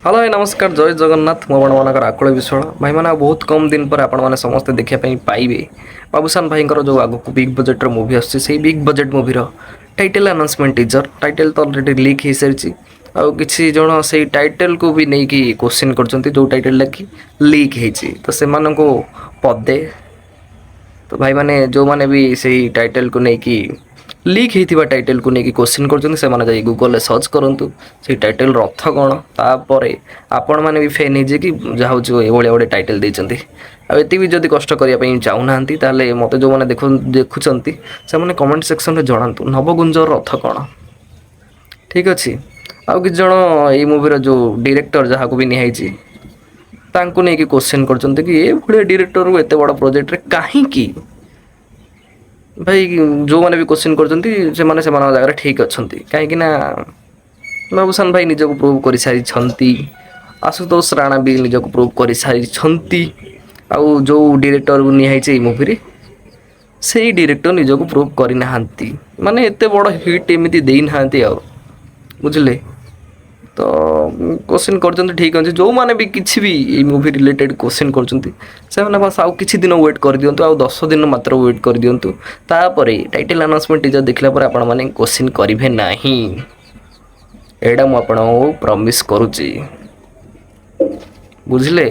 Hello ଭାଇ, ନମସ୍କାର, ଜୟ ଜଗନ୍ନାଥ। ମୁଁ ଆପଣମାନଙ୍କର ଆକୁଳ ବିଶ୍ୱାଳ। ଭାଇମାନେ, ଆଉ ବହୁତ କମ୍ ଦିନ ପରେ ଆପଣମାନେ ସମସ୍ତେ ଦେଖିବା ପାଇଁ ପାଇବେ ବାବୁସାନ ଭାଇଙ୍କର ଯେଉଁ ଆଗକୁ ବିଗ୍ ବଜେଟ୍ର ମୁଭି ଆସୁଛି, ସେଇ ବିଗ୍ ବଜେଟ୍ ମୁଭିର ଟାଇଟେଲ୍ ଆନାଉନ୍ସମେଣ୍ଟ ଟିଜର୍। ଟାଇଟେଲ୍ ତ ଅଲରେଡ଼ି ଲିକ୍ ହେଇସାରିଛି। ଆଉ କିଛି ଜଣ ସେଇ ଟାଇଟେଲ୍କୁ ବି ନେଇକି କୋଶ୍ଚିନ୍ କରୁଛନ୍ତି, ଯେଉଁ ଟାଇଟେଲ୍ଟା କି ଲିକ୍ ହେଇଛି। ତ ସେମାନଙ୍କୁ ପଦେ ତ ଭାଇମାନେ, ଯେଉଁମାନେ ବି ସେଇ ଟାଇଟେଲ୍କୁ ନେଇକି, ଲିକ୍ ହେଇଥିବା ଟାଇଟେଲ୍କୁ ନେଇକି କୋଶ୍ଚିନ୍ କରୁଛନ୍ତି, ସେମାନେ ଯାଇ ଗୁଗଲରେ ସର୍ଚ୍ଚ କରନ୍ତୁ ସେଇ ଟାଇଟେଲ୍ର ଅର୍ଥ କ'ଣ। ତାପରେ ଆପଣମାନେ ବି ଫେନ୍ ହେଇଯିବେ କି ଯାହା ହେଉଛି ଏଇଭଳିଆ ଗୋଟେ ଟାଇଟେଲ୍ ଦେଇଛନ୍ତି। ଆଉ ଏତିକି ବି ଯଦି କଷ୍ଟ କରିବା ପାଇଁ ଚାହୁଁନାହାନ୍ତି, ତାହେଲେ ମୋତେ ଯେଉଁମାନେ ଦେଖୁଛନ୍ତି, ସେମାନେ କମେଣ୍ଟ ସେକ୍ସନରେ ଜଣାନ୍ତୁ ନବଗୁଞ୍ଜର ଅର୍ଥ କ'ଣ। ଠିକ୍ ଅଛି। ଆଉ କିଛି ଜଣ ଏଇ ମୁଭିର ଯେଉଁ ଡିରେକ୍ଟର, ଯାହାକୁ ବି ନିଆହେଇଛି, ତାଙ୍କୁ ନେଇକି କୋଶ୍ଚିନ୍ କରୁଛନ୍ତି କି ଏଭଳିଆ ଡିରେକ୍ଟରକୁ ଏତେ ବଡ଼ ପ୍ରୋଜେକ୍ଟରେ କାହିଁକି? ଭାଇ, ଯେଉଁମାନେ ବି କୋଶ୍ଚିନ୍ କରୁଛନ୍ତି, ସେମାନେ ସେମାନଙ୍କ ଜାଗାରେ ଠିକ୍ ଅଛନ୍ତି। କାହିଁକି ନା ବାବୁସାନ ଭାଇ ନିଜକୁ ପ୍ରୁଭ୍ କରିସାରିଛନ୍ତି, ଆଶୁତୋଷ ରାଣା ବି ନିଜକୁ ପ୍ରୁଭ୍ କରିସାରିଛନ୍ତି। ଆଉ ଯେଉଁ ଡିରେକ୍ଟରକୁ ନିଆହେଇଛି ଏଇ ମୁଭିରେ, ସେଇ ଡିରେକ୍ଟର ନିଜକୁ ପ୍ରୁଭ୍ କରିନାହାନ୍ତି, ମାନେ ଏତେ ବଡ଼ ହିଟ୍ ଏମିତି ଦେଇନାହାନ୍ତି ଆଉ, ବୁଝିଲେ ତ? କୋଶ୍ଚିନ୍ କରୁଛନ୍ତି, ଠିକ୍ ଅଛି। ଯେଉଁମାନେ ବି କିଛି ବି ଏଇ ମୁଭି ରିଲେଟେଡ଼୍ କୋଶ୍ଚିନ୍ କରୁଛନ୍ତି, ସେମାନେ ବାସ୍ ଆଉ କିଛି ଦିନ ୱେଟ୍ କରିଦିଅନ୍ତୁ। ଆଉ 10 ଦିନ ମାତ୍ର ୱେଟ୍ କରିଦିଅନ୍ତୁ। ତାପରେ ଟାଇଟେଲ୍ ଆନାଉନ୍ସମେଣ୍ଟ ଟିଜର୍ ଦେଖିଲା ପରେ ଆପଣମାନେ କୋଶ୍ଚିନ୍ କରିବେ ନାହିଁ, ଏଇଟା ମୁଁ ଆପଣଙ୍କୁ ପ୍ରମିସ୍ କରୁଛି, ବୁଝିଲେ?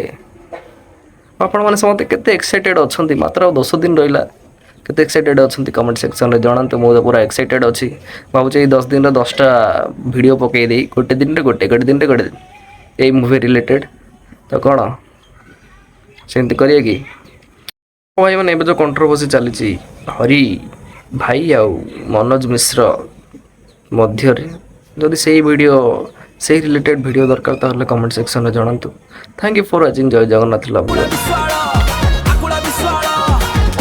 ଆପଣମାନେ ସମସ୍ତେ କେତେ ଏକ୍ସାଇଟେଡ଼୍ ଅଛନ୍ତି? ମାତ୍ର ଆଉ 10 ଦିନ ରହିଲା। କେତେ ଏକ୍ସାଇଟେଡ଼୍ ଅଛନ୍ତି, କମେଣ୍ଟ ସେକ୍ସନରେ ଜଣାନ୍ତୁ। ମୁଁ ତ ପୁରା ଏକ୍ସାଇଟେଡ଼୍ ଅଛି। ଭାବୁଛି ଏଇ 10 ଦିନରେ 10ଟା ଭିଡ଼ିଓ ପକାଇ ଦେଇ, ଗୋଟେ ଦିନରେ ଗୋଟେ, ଗୋଟେ ଦିନରେ ଗୋଟେ ଏଇ ମୁଭି ରିଲେଟେଡ଼୍। ତ କ'ଣ ସେମିତି କରିବା କି ଭାଇମାନେ? ଏବେ ଯେଉଁ କଣ୍ଟ୍ରୋଭର୍ସି ଚାଲିଛି ହରି ଭାଇ ଆଉ ମନୋଜ ମିଶ୍ର ମଧ୍ୟରେ, ଯଦି ସେଇ ଭିଡ଼ିଓ, ସେଇ ରିଲେଟେଡ଼୍ ଭିଡ଼ିଓ ଦରକାର, ତାହେଲେ କମେଣ୍ଟ ସେକ୍ସନରେ ଜଣାନ୍ତୁ। Thank you for watching. Jay Jagannath, love you. Biswal, Akul Biswal,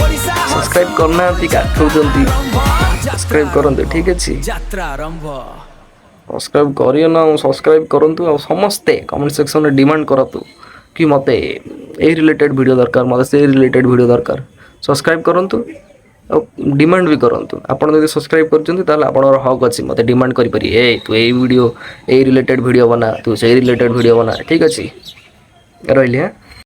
Odisha. Subscribe କରୁନାହାନ୍ତି, କାଠଉଛନ୍ତି। ସବସ୍କ୍ରାଇବ୍ କରନ୍ତୁ, ଠିକ୍ ଅଛି? ଯାତ୍ରା ଆରମ୍ଭ। ସବସ୍କ୍ରାଇବ୍ କରିବ ନା, ସବସ୍କ୍ରାଇବ୍ କରନ୍ତୁ। ଆଉ ସମସ୍ତେ କମେଣ୍ଟ ସେକ୍ସନରେ ଡିମାଣ୍ଡ କରନ୍ତୁ କି ମୋତେ ଏଇ ରିଲେଟେଡ଼୍ ଭିଡ଼ିଓ ଦରକାର, ମୋତେ ସେଇ ରିଲେଟେଡ଼୍ ଭିଡ଼ିଓ ଦରକାର। ସବସ୍କ୍ରାଇବ୍ କରନ୍ତୁ ଆଉ ଡିମାଣ୍ଡ ବି କରନ୍ତୁ। ଆପଣ ଯଦି ସବସ୍କ୍ରାଇବ୍ କରୁଛନ୍ତି, ତାହେଲେ ଆପଣଙ୍କର ହକ୍ ଅଛି, ମୋତେ ଡିମାଣ୍ଡ କରିପାରିବେ, ଏ ତୁ ଏଇ ଭିଡ଼ିଓ, ଏଇ ରିଲେଟେଡ଼୍ ଭିଡ଼ିଓ ବନା, ତୁ ସେଇ ରିଲେଟେଡ଼୍ ଭିଡ଼ିଓ ବନା। ଠିକ୍ ଅଛି, ରହିଲି। ହାଁ।